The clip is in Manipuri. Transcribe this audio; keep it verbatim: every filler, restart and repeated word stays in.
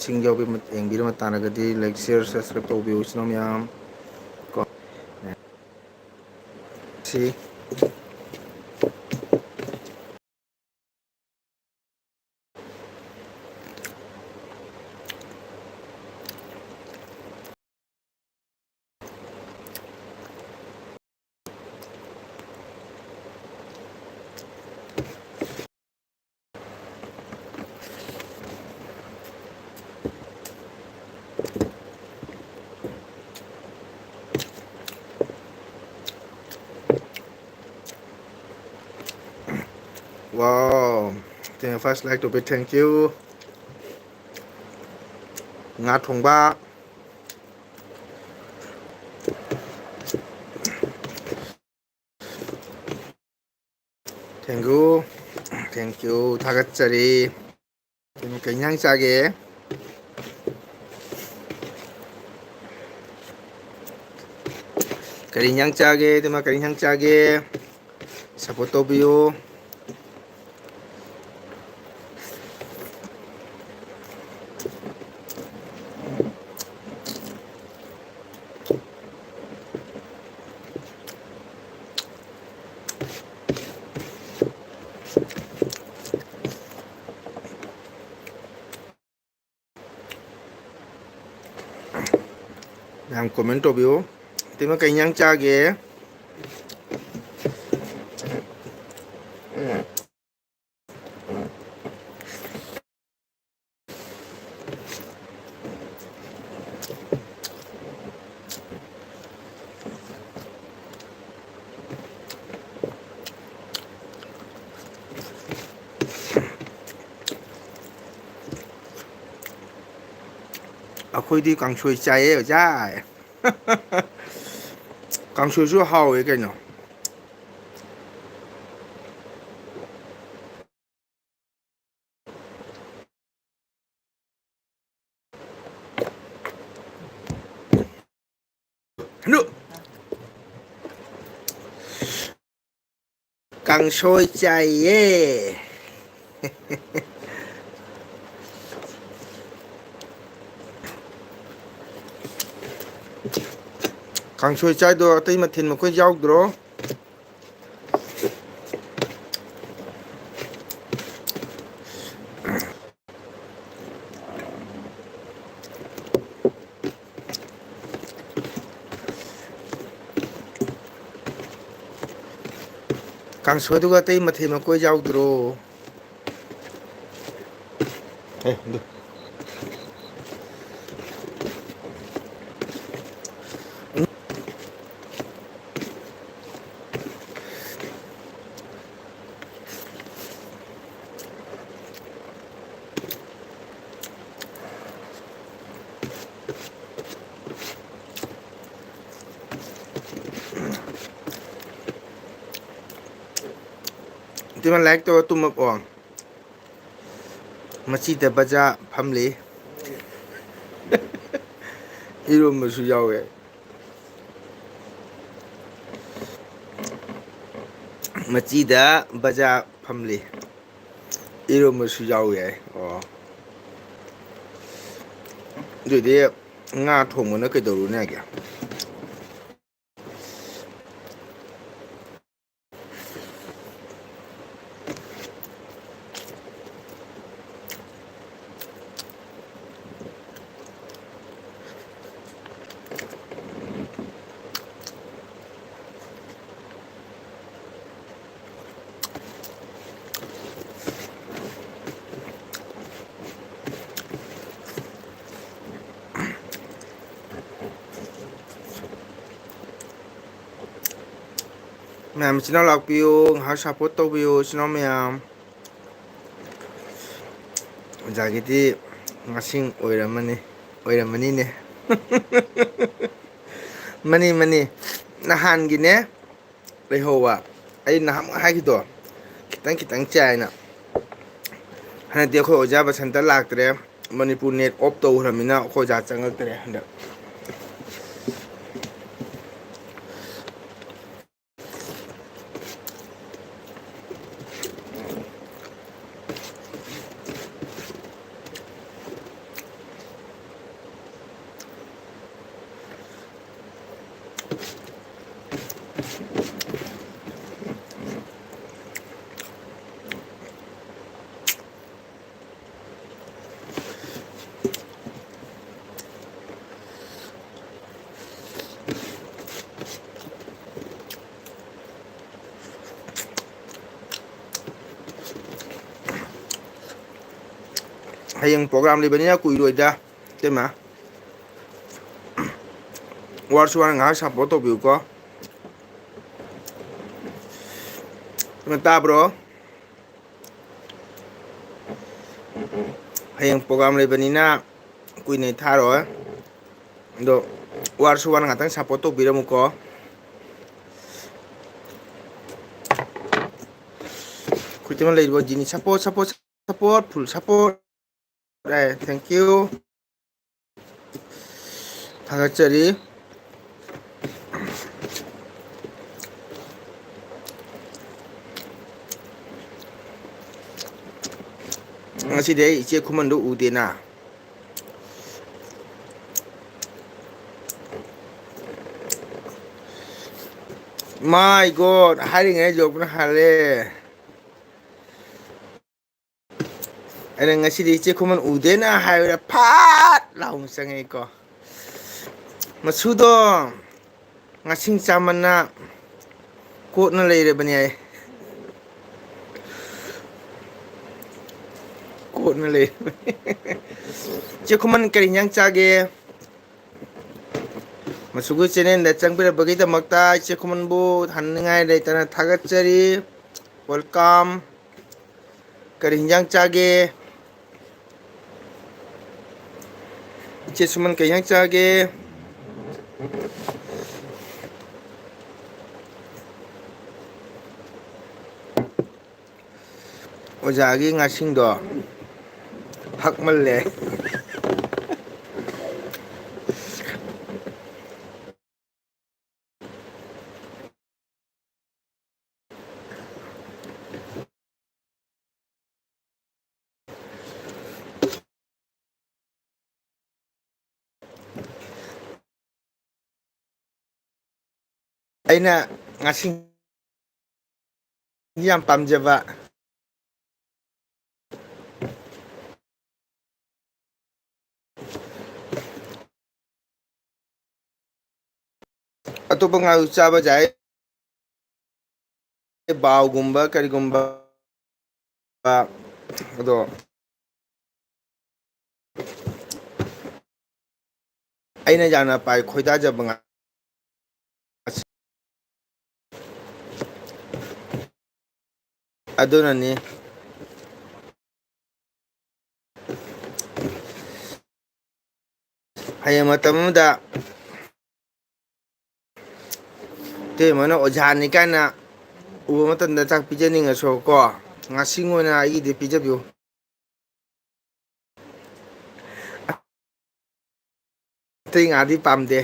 ꯁꯤꯡ ꯌꯥꯎꯕꯤ ꯌꯦꯡꯕꯤꯔꯝꯕ ꯇꯥꯔꯒꯗꯤ like, share, subscribe ꯇꯧꯕꯤꯌꯨ ꯏꯆꯤꯟ ꯏꯅꯥꯎ ꯃꯌꯥꯝ ꯀꯣ꯫ ꯁꯤ Wow, twenty-five like ꯇꯧꯕꯤ, thank you꯫ ꯉꯥ ꯊꯣꯡꯕ꯫ Thank you, thank you, ꯊꯥꯒꯠꯆꯔꯤ꯫ ꯀꯩꯅꯣ, ꯀꯩ ꯏꯟꯖꯥꯡ ꯆꯥꯒꯦ? ꯀꯔꯤ ꯏꯟꯖꯥꯡ ꯆꯥꯒꯦ? ꯏꯇꯩꯃ, ꯀꯔꯤ ꯏꯟꯖꯥꯡ ꯆꯥꯒꯦ? Support ꯇꯧꯕꯤꯌꯨ꯫ ꯃꯌꯥꯝ comment ꯇꯧꯕꯤꯌꯨ꯫ ꯏꯇꯩꯃ, ꯀꯩ ꯏꯟꯖꯥꯡ ꯆꯥꯒꯦ? ꯑꯩꯈꯣꯏꯗꯤ ꯀꯥꯡꯁꯣꯏ ꯆꯥꯏꯌꯦ, ꯑꯣꯖꯥ꯫ ꯀꯥꯡꯁꯣꯏꯁꯨ ꯍꯥꯎꯋꯦ ꯀꯩꯅꯣ꯫ ꯑꯗꯨ ꯀꯥꯡꯁꯣꯏ ꯆꯥꯏꯌꯦ꯫ ꯀꯥꯡꯁꯣꯏ ꯆꯥꯏꯗꯣ ꯑꯇꯩ ꯃꯊꯦꯜ ꯃꯈꯣꯏ ꯌꯥꯎꯗ꯭ꯔꯣ? ꯀꯥꯡꯁꯣꯏꯗꯨꯒ ꯑꯇꯩ ꯃꯊꯦꯜ ꯃꯀꯣꯏ ꯌꯥꯎꯗ꯭ꯔꯣ? ꯑꯦ, ꯑꯗꯨ꯫ ꯏꯇꯩꯃ, like ꯇꯧꯔ ꯇꯨꯝꯃꯛꯑꯣ꯫ ꯃꯆꯤꯗ ꯕꯖꯥ ꯐꯝꯂꯤ꯫ ꯏꯔꯣꯝꯕꯁꯨ ꯌꯥꯎꯋꯦ꯫ ꯃꯆꯤꯗ ꯕꯖꯥ ꯐꯝꯂꯤ꯫ ꯏꯔꯣꯝꯕꯁꯨ ꯌꯥꯎ ꯌꯥꯏ꯫ ꯑꯣ꯫ ꯑꯗꯨꯗꯤ ꯉꯥ ꯊꯣꯡꯕꯅ ꯀꯩꯗꯧꯔꯨꯅꯤ ꯍꯥꯏꯒꯦ? ꯃꯌꯥꯝ ꯏꯆꯤꯟ ꯏꯅꯥꯎ ꯂꯥꯛꯄꯤꯌꯨ, ꯉꯥꯏꯍꯥꯛ support ꯇꯧꯕꯤꯌꯨ ꯏꯆꯤꯟ ꯏꯅꯥꯎ ꯃꯌꯥꯝ꯫ ꯑꯣꯖꯥꯒꯤꯗꯤ ꯉꯁꯤꯡ ꯑꯣꯏꯔꯝꯃꯅꯤ, ꯑꯣꯏꯔꯝꯃꯅꯤꯅꯦ꯫ Money, money. ꯅꯍꯥꯟꯒꯤꯅꯦ, ꯂꯩꯍꯧꯕ꯫ ꯑꯩ ꯅꯍꯥꯟꯃꯨꯛ ꯍꯥꯏꯈꯤꯗꯣ, ꯈꯤꯇꯪ ꯈꯤꯇꯪ ꯆꯥꯏꯅ꯫ ꯍꯟꯗꯛꯇꯤ ꯑꯩꯈꯣꯏ ꯑꯣꯖꯥ ꯕꯁꯟꯇ ꯂꯥꯛꯇ꯭ꯔꯦ꯫ ꯃꯅꯤꯄꯨꯔ net off ꯇꯧꯈ꯭ꯔꯃꯤꯅ ꯑꯩꯈꯣꯏ ꯑꯣꯖꯥ ꯆꯪꯉꯛꯇ꯭ꯔꯦ ꯍꯟꯗꯛ꯫ ꯍꯌꯦꯡ program ꯂꯩꯕꯅꯤꯅ ꯀꯨꯏꯔꯣꯏꯗ, ꯏꯇꯩꯃ꯫ Words to Wonder ꯉꯥꯏꯍꯥꯛ support ꯇꯧꯕꯤꯌꯨꯀꯣ꯫ ꯅꯪ ꯇꯥꯕ꯭ꯔꯣ? ꯍꯌꯦꯡ program ꯂꯩꯕꯅꯤꯅ ꯀꯨꯏꯅ ꯊꯥꯔꯣꯏ꯫ ꯑꯗꯣ Words to Wonder ꯉꯥꯛꯇꯪ support ꯇꯧꯕꯤꯔꯝꯃꯨꯀꯣ꯫ ꯈꯨꯠꯇꯤꯃ ꯂꯩꯔꯤꯕ ꯖꯤꯅꯤ support, support, support, full support꯫ A, thank you꯫ ꯊꯥꯒꯠꯆꯔꯤ꯫ ꯉꯁꯤꯗꯤ ꯑꯩ ꯏꯆꯦ ꯈꯨꯃꯟꯗꯨ ꯎꯗꯦꯅ꯫ My God, ꯍꯥꯏꯔꯤꯉꯩ ꯌꯧꯕꯅ ꯍꯥꯜꯂꯦ꯫ ꯑꯩꯅ ꯉꯁꯤꯗꯤ ꯏꯆꯦ ꯈꯨꯃꯟ ꯎꯗꯦꯅ ꯍꯥꯏꯕꯗ ꯐꯠ ꯂꯥꯎꯅ ꯆꯪꯉꯛꯏꯀꯣ꯫ ꯃꯁꯨꯗꯣ ꯉꯁꯤꯡ ꯆꯥꯃꯟꯅ ꯀꯣꯠꯅ ꯂꯩꯔꯕꯅꯤ ꯍꯥꯏ꯫ ꯀꯣꯠꯅ ꯂꯩꯔꯕꯅꯤ꯫ ꯏꯆꯦ ꯈꯨꯃꯟ ꯀꯔꯤ ꯏꯟꯖꯥꯡ ꯆꯥꯒꯦ? ꯃꯁꯨꯒꯤ channelꯗ ꯆꯪꯕꯤꯔꯛꯄꯒꯤꯗꯃꯛꯇ ꯏꯆꯦ ꯈꯨꯃꯟꯕꯨ ꯍꯟꯅꯤꯡꯉꯥꯏ ꯂꯩꯇꯅ ꯊꯥꯒꯠꯆꯔꯤ꯫ Welcome꯫ ꯀꯔꯤ ꯍꯤꯟꯖꯥꯡ ꯆꯥꯒꯦ? ꯏꯆꯦ ꯁꯨꯃꯟ ꯀꯩ ꯍꯤꯟꯖꯥꯡ ꯆꯥꯒꯦ? ꯑꯣꯖꯥꯒꯤ ꯉꯥꯁꯤꯡꯗꯣ ꯍꯛꯃꯜꯂꯦ꯫ ꯑꯩꯅ ꯉꯁꯤ ꯌꯥꯝ ꯄꯥꯝꯖꯕ꯫ ꯑꯇꯣꯞꯄ ꯉꯥ ꯆꯥꯕ ꯌꯥꯏ, ꯕꯥꯎꯒꯨꯝꯕ ꯀꯔꯤꯒꯨꯝꯕ, ꯑꯗꯣ ꯑꯩꯅ ꯌꯥꯝꯅ ꯄꯥꯏ ꯈꯣꯏꯗꯥꯖꯕ ꯉꯥ-, ꯑꯗꯨꯅꯅꯤ꯫ ꯍꯌꯦꯡ ꯃꯇꯝ ꯑꯃꯗ ꯏꯇꯩꯃꯅ ꯑꯣꯖꯥꯅꯤ ꯀꯥꯏꯅ ꯎꯕ ꯃꯇꯝꯗ ꯆꯥꯛ ꯄꯤꯖꯅꯤꯡꯉꯁꯨ ꯀꯣ, ꯉꯁꯤ ꯑꯣꯏꯅ ꯑꯩꯒꯤꯗꯤ ꯄꯤꯖꯕꯤꯌꯨ꯫ ꯑꯇꯩ ꯉꯥꯗꯤ ꯄꯥꯝꯗꯦ꯫